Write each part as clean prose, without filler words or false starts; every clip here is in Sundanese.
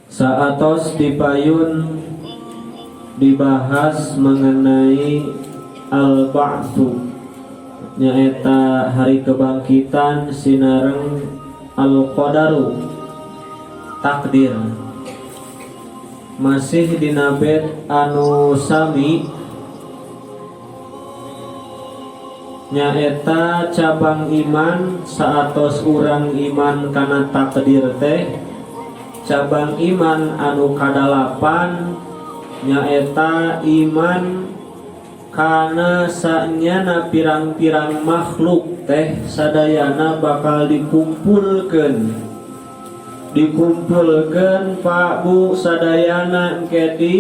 Saatos dipayun dibahas mengenai al-ba'tsu, nyaeta hari kebangkitan sinareng al-qadaru, takdir. Masih dina bait anu sami, nyaeta cabang iman. Saatos urang iman kana takdir teh, cabang iman anu kadalapan nyaeta iman kana sanyana pirang-pirang makhluk teh sadayana bakal dikumpulkan, dikumpulkan, Pak, Bu, sadayana engke di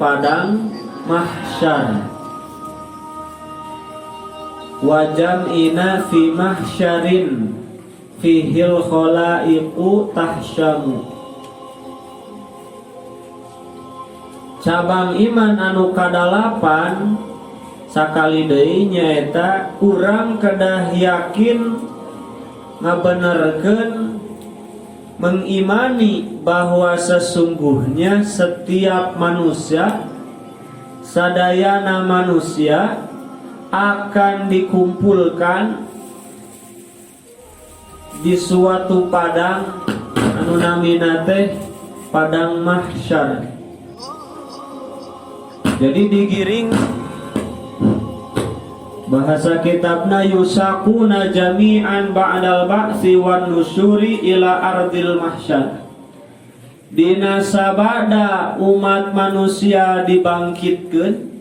padang mahsyar. Wajam'ina fi mahsyarin fihil khalaiqu tahsyamu. Cabang iman anu kadalapan sakali deui nyaeta urang kedah yakin, ngabenerkeun, mengimani bahwa sesungguhnya setiap manusia, sadayana manusia akan dikumpulkan di suatu padang anu namina teh padang mahsyar. Jadi digiring, bahasa kitabna, yusaquna jami'an ba'dal ba'si wan nusyuri ila ardil mahsyar. Dina sabada umat manusia dibangkitkeun,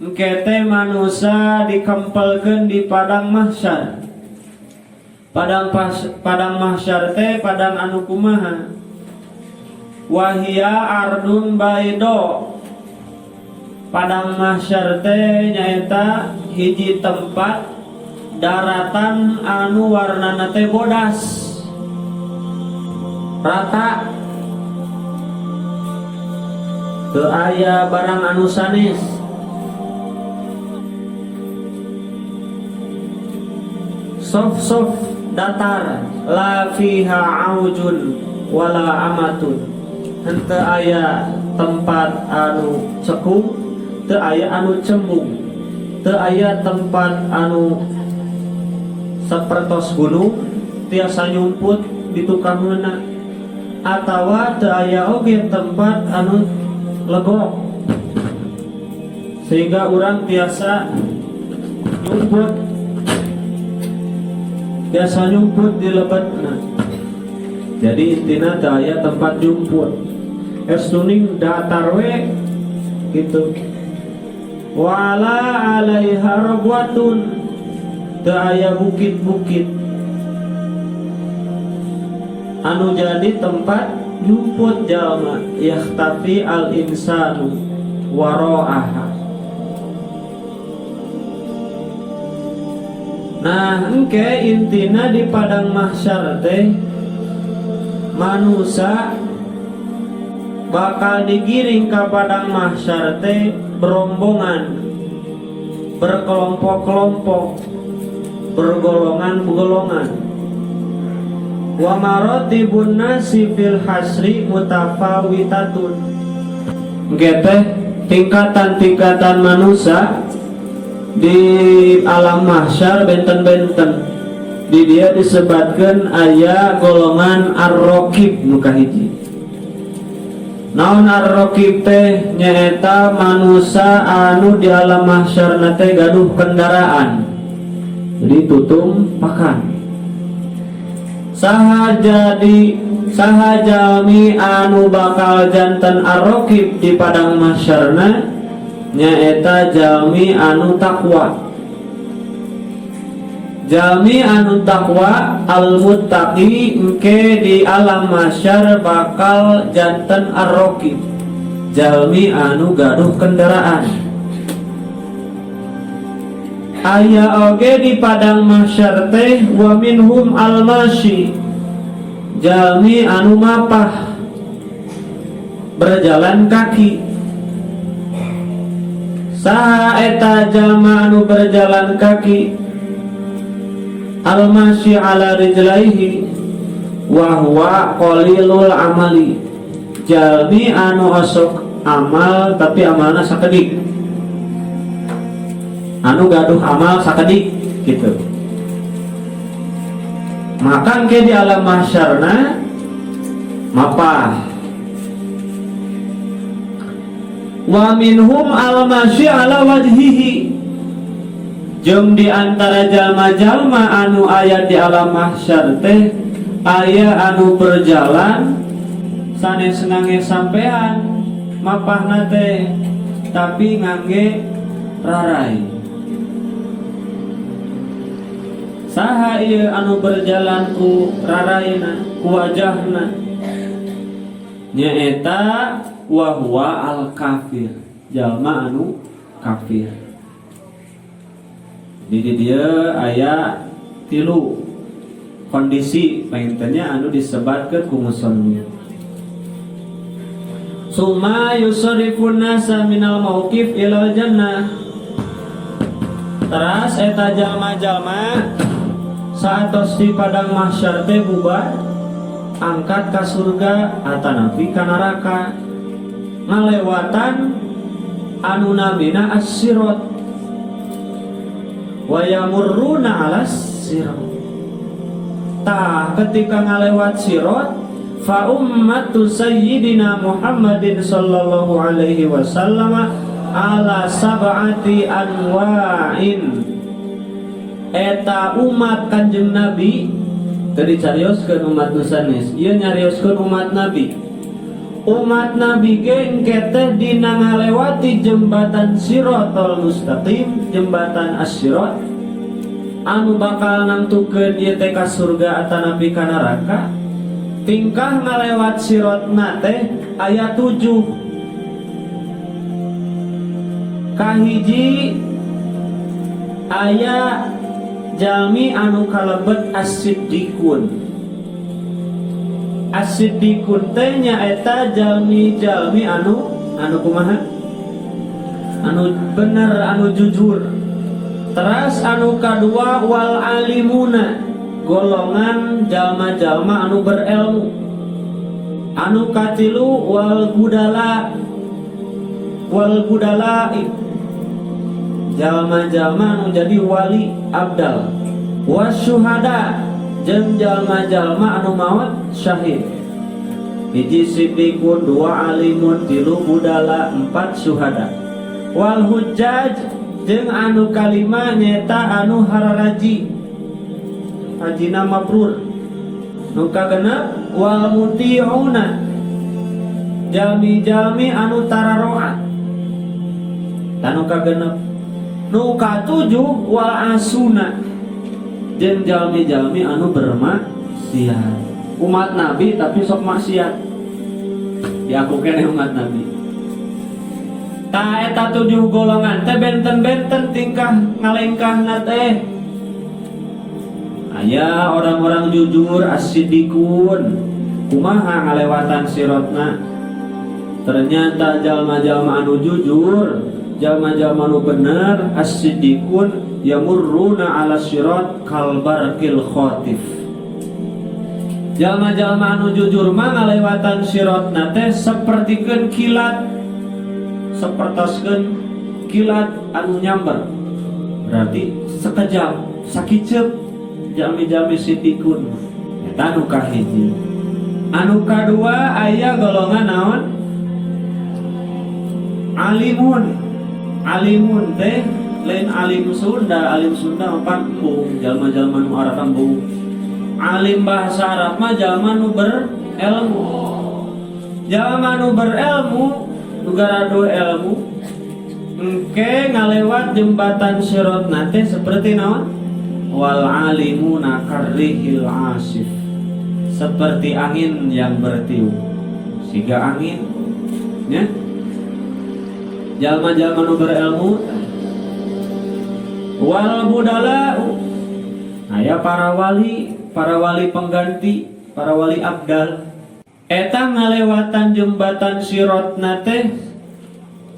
engke teh manusia dikempelkeun di padang mahsyar. Padang mahsyar teh padang anu kumaha? Wahia ardun baido. Padang mahsyar teh nyaeta hiji tempat daratan anu warnana teh bodas, rata, teu aya barang anu sanes. Sof-sof datar, la fiha aujun wala amatun, henteu aya tempat anu cekung, teu aya anu cembung, teu aya tempat anu sapertos gunung tiasa nyumput di tukangna, atawa teu aya oge tempat anu legok sehingga urang tiasa nyumput di lebetna. Jadi intina teu aya tempat nyumput, es tuning datar we gitu. Wala alaiha rabwatun, teu aya bukit-bukit anu jadi tempat nyumput jalma. Yakhtafi al insanu waro'aha. Nah, engke intina di padang mahsyar teh manusia bakal digiring ke padang mahsyar teh berombongan, berkelompok-kelompok, bergolongan-golongan. Wa maratibun nasi fil hasri mutafawitatun. Engke teh tingkatan-tingkatan manusia di alam mahsyar benten-benten. Di dia disebutkan aya golongan ar-raqib nu kahiji. Naon ar-raqib teh? Nyaeta manusia anu di alam mahsyar teh gaduh kendaraan, jadi tutumpakan. Saha jadi, saha jalmi anu bakal janten ar-raqib di padang mahsyarna? Nyaeta jalmi anu takwa, jalmi anu takwa, al-muttaqi. Engke di alam mahsyar bakal janten ar-raqib, jalmi anu gaduh kendaraan. Aya oge di padang mahsyar teh wa minhum al-masyi, jalmi anu mapah, berjalan kaki. Saha eta jalma anu berjalan kaki? Al-masyi ala rijlaihi wa huwa qalilul amali. jalmi anu osok amal tapi amalna sakedik, anu gaduh amal sakedik gitu, maka ke di alam mahsyarna mapah. Wa minhum al-masyi ala wajhihi, jeung di antara jalma-jalma anu aya di alam mahsyar teh aya anu berjalan sanes ngangge sampean mapahna teh, tapi ngangge rarai. Saha ieu anu berjalan ku raraina, ku wajahna? Nyaeta wa huwa al kafir, jalma anu kafir. Di dieu aya tilu kondisi pangintennya anu disebatkeun ku musannif. Summa yusrifun nasa minal mauqif ilal jannah. Teras eta jalma-jalma saatos di padang mahsyar teh bubar angkat ka surga atanapi ka neraka, ngalewatan anu namina as-sirat, wa yamurruna alas sirat. Tah ketika ngalewat sirat, fa ummatu sayyidina Muhammadin sallallahu alaihi wasallam ala sab'ati anwa'in. Eta umat Kanjeng Nabi tadi carioskeun umat nu sanes, ieu nyarioskeun umat Nabi. Umat Nabi ge engke teh dina ngalewati jembatan Siratal Mustaqim, jembatan As-Sirat anu bakal nangtukeun ieu teh ka surga atanapi ka neraka. Tingkah ngalewat siratna teh aya 7. Kahiji aya jalmi anu kalebet as-siddiqun. As-siddiqun teh nyaeta jalmi-jalmi anu kumaha? Anu bener, anu jujur. Teras anu kadua wal alimuna, golongan jalma-jalma anu berilmu. Anu katilu wal budala, wal budala jalma-jalma anu jadi wali abdal. Wasyuhada jeung jalma-jalma anu maot syahid. Hiji siddiqun, dua alimun, tilu budala, empat syuhada. Wal hujjaj jeung anu kalima nyaeta anu hararaji, hajina mabrur. Nu kagenep wal muti'una, jalmi-jalmi anu tararoat. Anu kagenep. Nu katujuh wal asuna, jeung jalmi-jalmi anu bermaksiat. Umat Nabi tapi sok maksiat. Diaku keneh umat Nabi. Tah eta 7 golongan teh benten-benten tingkah ngalengkahna teh. Aya orang-orang jujur as-siddiqun, kumaha ngalewatan siratna? Ternyata jalma-jalma anu jujur, jalma-jalma anu bener as-siddiqun yamurruna ala sirat kal barqil khatif. Jalma-jalma anu jujur mah ngalewatan siratna teh sapertikeun kilat, sapertoskeun kilat anu nyamber. Berarti sekejap, sakiceup jalmi-jalmi siddiqun. Eta anu kahiji. Anu kadua aya golongan naon? Alimun. Alimun teh lain alim Sunda, alim Sunda mah pan embung, jalma-jalma nu arah embung. Alim bahasa Arab mah jalma nu berilmu. Jalma nu berilmu, nu garado ilmu, engke ngalewat jembatan sirat teh seperti naon? Wal alimuna karrihil asif. Seperti angin yang bertiup. Siga angin, ya. Jalma-jalma nu berilmu. Wal budala, aya para wali pengganti, para wali abdal. Eta ngalewatan jembatan siratna teh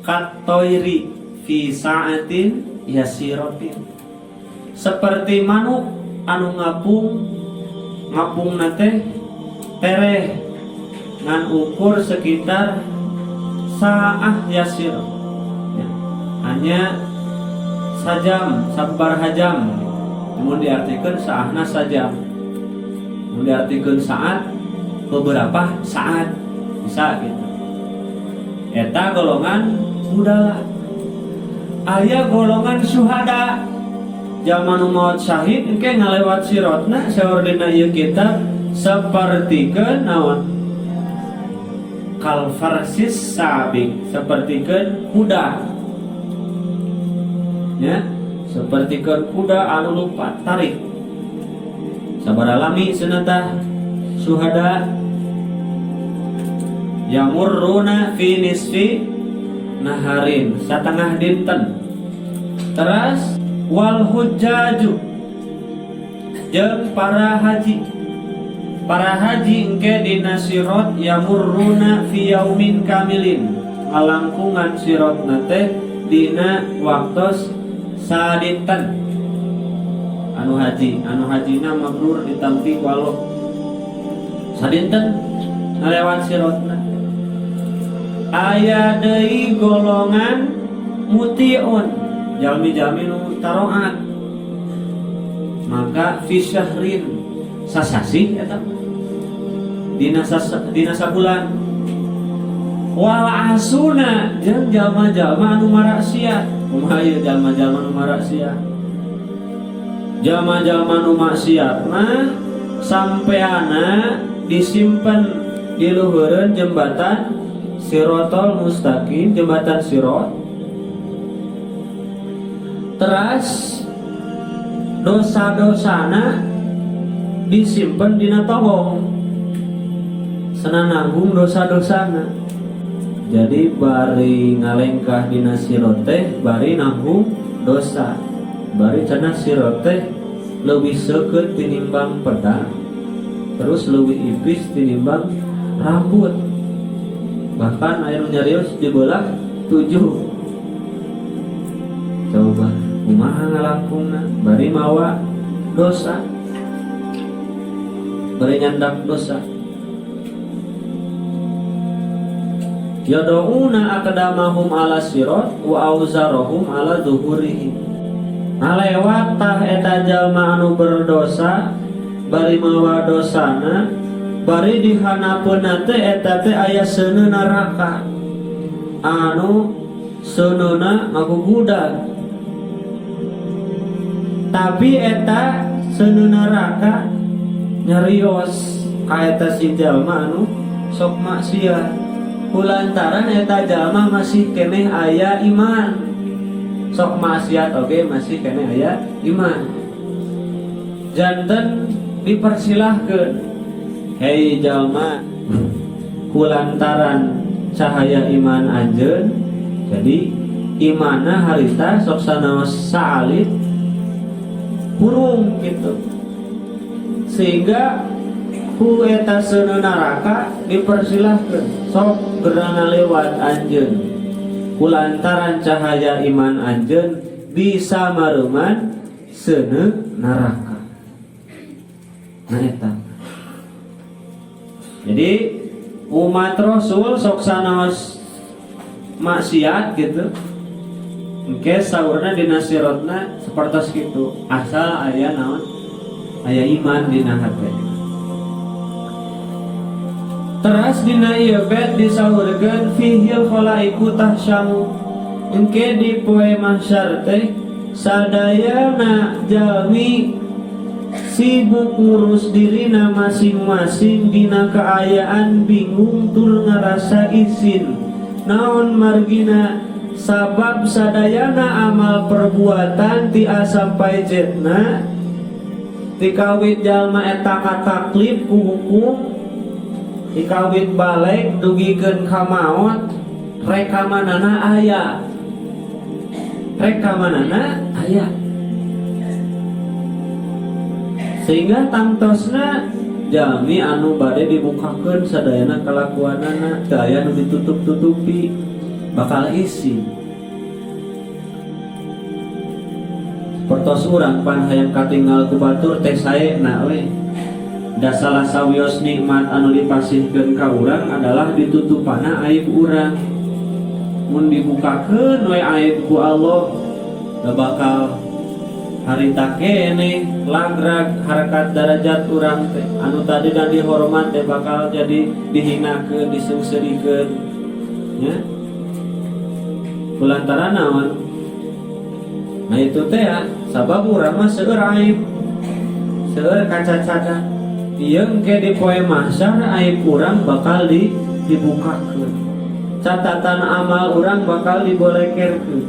katoiri fi sa'atin yasiratin. Seperti manuk anu ngapung, ngapungna teh tereh, ngan ukur sekitar saah yasir ya, hanya sajam sabaraha jam. Mun diartikan saahna sajam, mun diartikan saat beberapa saat bisa gitu. Eta golongan budala. Aya golongan syuhada, jalma nu maot syahid, engke ngalewat sirotna saur dina ieu kitab sapertikeun naon, kal farsis sabiq, sapertikeun kuda ya, sapertikeun kuda anu lumpat tarik. Sabaraha lami cenah tah syuhada? Yamurruna fi nisfi naharin, satengah dinten. Terus wal hujjaju, jeung para haji. Para haji engke dina sirot yamurruna fi yaumin kamilin, ngalangkungan sirotna teh dina waktos sadinten. Anu haji, anu hajina mabrur ditampi ku Allah, sadinten ngalewat sirotna. Aya deui golongan mutiun, jalmi-jalmi nu taroat, maka fi syahrin, sasasih eta dina sabulan. Wal asuna, jeung jalma-jalma anu maraksiat. Kumaha ieu jalma-jalma nu maraksiat? Jalma-jalma nu maksiat mah sampeana disimpen di luhureun jembatan Sirotol Mustaqim, jembatan Sirot. Teras dosa-dosana disimpen dina tonggong, senang nanggung dosa-dosana. Jadi bari ngalengkah dina sirot teh bari nanggung dosa. Bari cenah sirot teh lebih seukeut tinimbang pedang, terus lebih ipis tinimbang rambut, bahkan aya nu nyarios dibelah tujuh. Coba kumaha ngalangkungna bari mawa dosa, bari nyandak dosa. Yad'una aqdamahum ala sirat wa auzarahum ala zuhurihim. Ngalewat tah eta jalma anu berdosa bari mawa dosana, bari dihanapeunna teh eta teh aya seuneu neraka anu seuneuna ngagugudag, tapi eta seuneu neraka nyarios ka eta si jalma anu sok maksiat, kulantaran eta jalma masih keneh aya iman. Sok maksiat oge masih keneh aya iman. Janten dipersilahkeun, hei jalma, kulantaran cahaya iman anjeun, jadi imana harita sok sanaos saalit kurung gitu, sehingga ku eta seuneu neraka dipersilahkeun, sok gerana lewat anjeun, kulantaran cahaya iman anjeun bisa mareuman seuneu neraka. Nah eta, jadi umat Rasul sok sanaos maksiat gitu, engke saurna dina sirotna sapertos kitu, asal aya naon, aya iman dina hate. Teras dina ieu bait disaurkeun fihil khalaiqu tahsyamu, engke di poe mahsyar teh sadayana jalmi sibuk ngurus dirina masing-masing dina keayaan bingung tur ngarasa isin. Naon margina? Sabab sadayana amal perbuatan ti A sampai Z na, ti kawit jalma eta kataklif ku hukum, ti kawit baleg dugikeun ka maot, rekamanana aya, rekamanana aya, sehingga tangtosna jalmi anu bade dibukakeun sadayana kalakuanana, teu aya nu ditutup-tutupi, bakal isin. Pertos urang pan hayang katinggal ku batur teh saena we. Da salah sawios nikmat anu dipasihkeun ka urang adalah ditutupana aib urang. Mun dibukakeun we aib ku Allah, da bakal harita keneh lagrag harkat darajat urang teh. Anu tadi dan dihormat teh bakal jadi dihinakeun, diseungseurikeun, nya. Kulantaran naon? Nah, itu teh ya, sabab urang mah seueur aib, seueur kacacadan. Ieu engke di poe mahsyar aib urang bakal dibukakeun. Catatan amal urang bakal dibolekerkeun.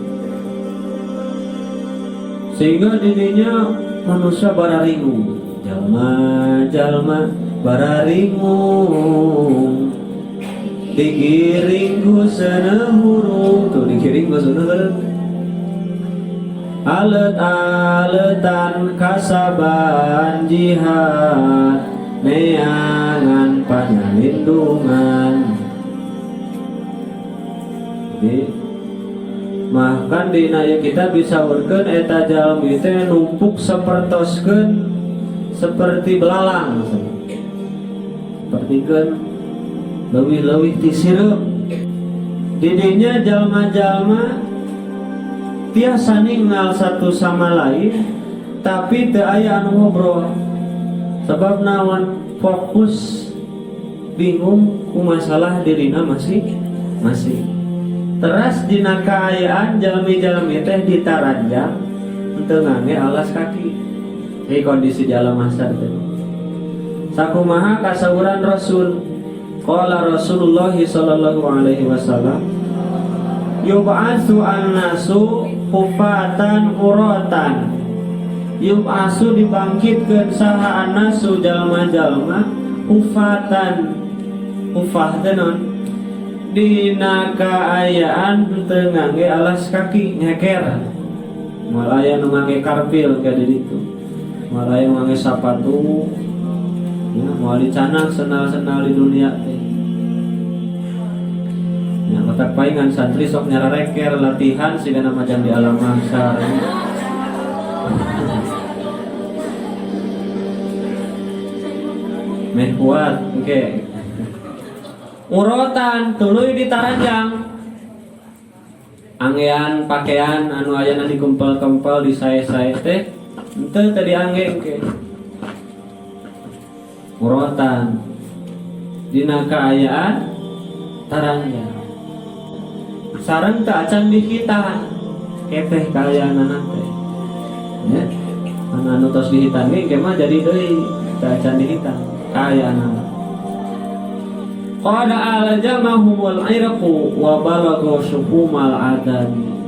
Sehingga dirinya manusia bararingung. Jalma-jalma bararingung, digiring ku seuneu hurung. Tuh, digiring ku seuneu hurung, alet-aletan kasaban jihad, neangan panyalindungan. Jadi bahkan dina ieu kita bisa urkeun eta jalmi teh numpuk sapertoskeun seperti belalang, sapertikeun leuwih-leuwih ti sireum. Didinya jalma-jalma tiasa ningal satu sama lain, tapi teu aya anu ngobrol. Sebab naon? Fokus bingung ku masalah dirina masing-masing. Teras dina kaayaan jalmi-jalmi teh ditaranjang, henteu ngangge alas kaki. Ini kondisi di alam mahsyar teh. Sakumaha kasauran Rasul? Qala Rasulullah sallallahu alaihi wasallam, yub'atsu an-nasu hufatan uratan. Yub'atsu, dibangkitkeun, saha an-nasu, jalma-jalma, hufatan. Hufah teh naon? Dina kaayaan teu ngangge alas kaki, nyeker. Moal aya nu ngangge karpil ka di ditu, moal aya nu ngangge sapatu ya, moal dicanang sendal-sendal di dunia teh ya. Matak paingan santri sok nyarareker latihan sigana majang di alam mahsyar. Meh kuat oke. Okay. Urotan, tuluy ditaranjang, anggean pakaian anu ayana dikumpul-kumpul di sae-sae teh henteu teu diangge engke. Urotan dina kaayaan taranjang, sareng teu acan dikhitan keteh kaayaanana teh ya. Anu anu tos dikhitan ge engke mah jadi deui, teu acan dikhitan kaayaanana. Qad aljamahumul irqu wa balagha syuhumal adami.